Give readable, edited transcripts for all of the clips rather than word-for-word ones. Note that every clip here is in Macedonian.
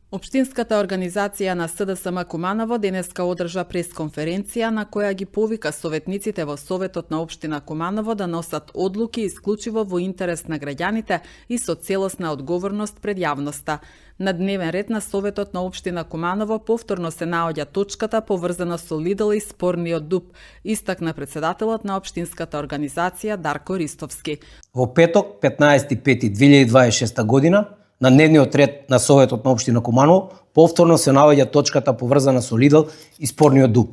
Општинската организација на СДСМ Куманово денеска одржа пресконференција на која ги повика советниците во Советот на Општина Куманово да носат одлуки исклучиво во интерес на граѓаните и со целосна одговорност пред јавноста. На дневен ред на Советот на Општина Куманово повторно се наоѓа точката поврзана со Лидл и спорниот дуб, истакна председателот на Општинската организација Дарко Ристовски. Во петок, 15.5.2026 година, на дневниот ред на Советот на Општина Куманово повторно се наоѓа точката поврзана со Лидл и спорниот дуб.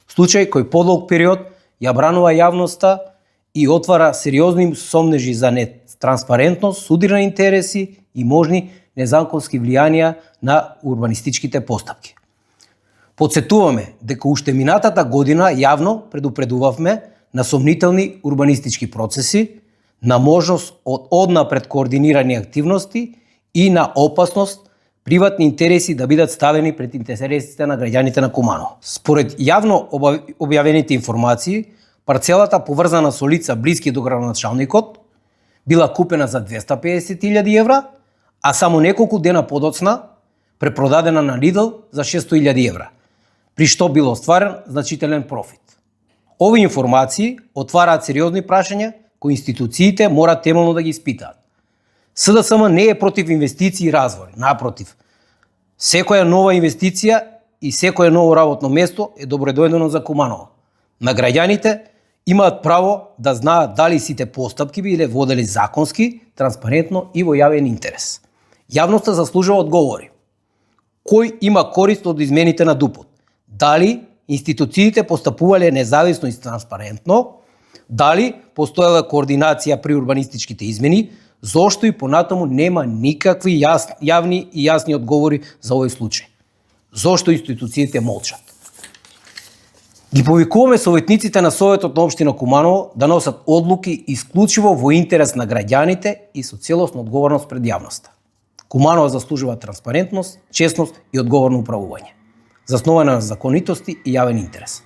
Случај кој подолг период ја бранува јавноста и отвара сериозни сомнежи за нетранспарентност, судирани интереси и можни незаконски влијанија на урбанистичките постапки. Подсетуваме дека уште минатата година јавно предупредувавме на сомнителни урбанистички процеси, на можност од однапред координирани активности и на опасност приватни интереси да бидат ставени пред интересите на граѓаните на Куманово. Според јавно објавените информации, парцелата поврзана со лица блиски до градоначалникот била купена за 250.000 евра, а само неколку дена подоцна препродадена на Лидл за 600.000 евра, при што бил остварен значителен профит. Овие информации отвараат сериозни прашања кои институциите мора темелно да ги испитаат. СДСМ не е против инвестиции и развој, напротив. Секоја нова инвестиција и секое ново работно место е добредојдено за Куманово. На граѓаните имаат право да знаат дали сите постапки биле водени законски, транспарентно и во јавен интерес. Јавноста заслужува одговори. Кој има корист од измените на ДУП-от? Дали институциите постапувале независно и транспарентно? Дали постоела координација при урбанистичките измени? Зошто и понатаму нема никакви јавни и јасни одговори за овој случај? Зошто институциите молчат? Ги повикуваме советниците на Советот на Општина Куманово да носат одлуки исклучиво во интерес на граѓаните и со целосна одговорност пред јавноста. Куманово заслужува транспарентност, честност и одговорно управување, заснована на законитости и јавен интерес.